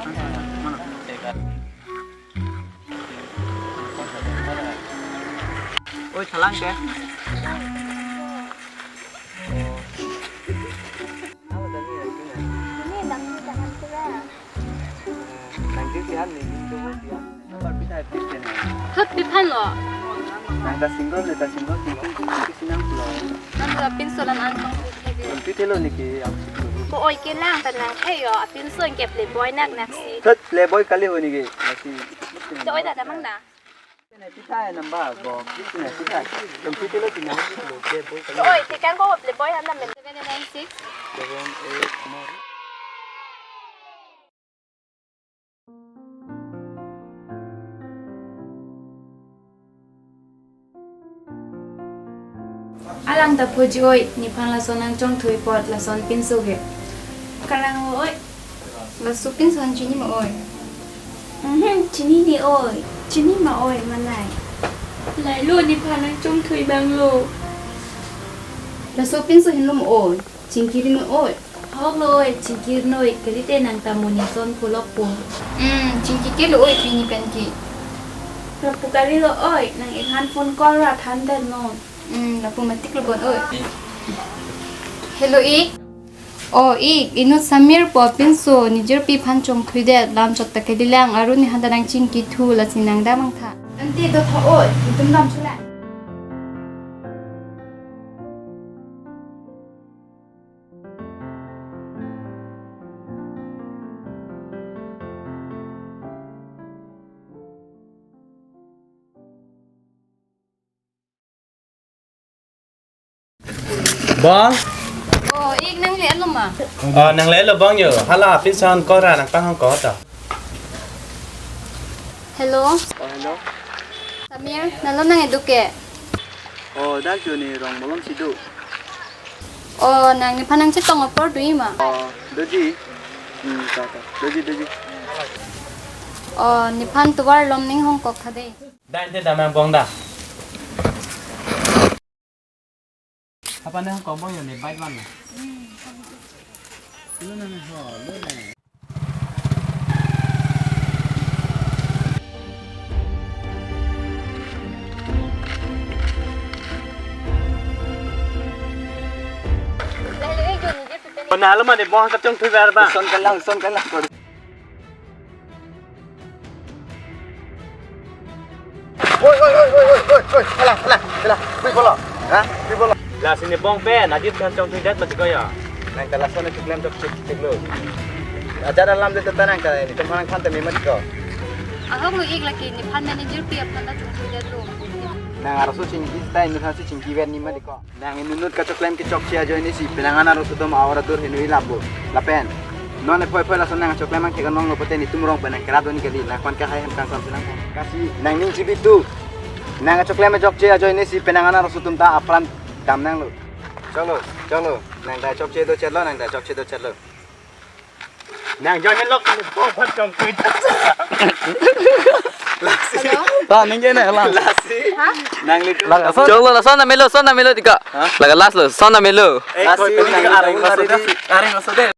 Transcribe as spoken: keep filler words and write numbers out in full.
Oi, chalang ke? Ini dam ni jangan kira. Nang kiri han ni, ni tu dia. Number pithai pithai ni. Thut piphan lo. Nang ta single le ta single, single, single sinang pulo. Nang ta pinso lan an kong pithai ke. Pithai lo ni ke, ang siklo. Ko oi ke lang ta nang thei yo, apinso ke playboy nak nak si. Thut playboy kali ho ni ke. Nasi. To oi ta damang na. Pithai number bo. Pithai, pithai. Tum pithai lo pithai. Oi, tikang ko playboy han na men. Seven nine six. Seven eight nine. Alang ta phoji oi, nephan lason nangchongthui apot lason pinso ke. Kalang oi. Laso pinso han chini ma oi. Mhm, chinine oi. Chini ma oi, malai. Lailo nephan nangchongthui abang lo. Laso pinso henlo ma oi. Chingkiri non oi. Ahok lo oi, chingkiri non oi, kalite nang ta monit ason pulok po. Hmm, chingkiri lo oi, pini pen ke. Lapu kali lo oi, nang-ik han phone call ra thandet non. Hmm, lapu matik lo bon oi. Hello ik. O ik, inut Samir pu apinso, nejirpi aphan chongthuidet, lam chot ta kalilang, aru nehan ta nangchingkithu, lasi nang damtha. Ante dotha oi, itum dam chulang. Bang? O ik, nang le-et lo ma? O, nang le-et lo bang yo. Hala, pinso han kora nang pahang ko ta. Hello. O, hello. Samir, nalo nang-edu ke? O, dak jo ni rong malom si do. O, nang nephan nangchetong apor do-i ma? O, doji. Hmm, ta, ta. Doji, doji. O, nephan tovar lom ning hongkok tha dei. Dai te damang bong da. Apa ne hongkok bong yo ne bike van na? Lo na ne ho, lo ne. Kona lo ma de bong kachongthui ber ba. Son kalang, son kalang. Oi, oi, oi, oi, oi, oi, oi, hala, hala, hala, pi bolo, ha, pi bolo. Lasi ne bong pen, ajit kan chongthuidet mati ko ya. Nang ta lason ne choklem chok chok chok lo. Ajat alam de tata nang ta, netum aphan than ta me mati ko. Ahok lo ik, lake nephan manager pi aphan ta chongthuidet lo. Nang arloso chingki ta, nephan si chingki vet ni mati ko. Nang inut inut kachoklem kechokche ajoine si penang an arloso atum aor adur henui labo. Lapen non ephoi ephoi lason nang choklem angke kanong lo pote netum rong pen nang kerat doni kali, nang kon ke hai hem kangkon si nang. Lasi nang ning chibi tu. Nang choklem chokche ajoine si penang an arloso atum ta apran dam nang lo. Choklo, choklo. Nang ta chokche do chetlo, nang ta chokche do chetlo. Nang join lok ni bong phan chongthui. Lasi. Hello? Ta ning je ne la. Lasi. Ha? Nang litu. Laga son. Choklo, lason na melo, son na melo tika. Ha? Laga last lo, son na melo. Eh, lasi koi, koi, nang tika areng litu. Masuk deh. Areng masuk deh.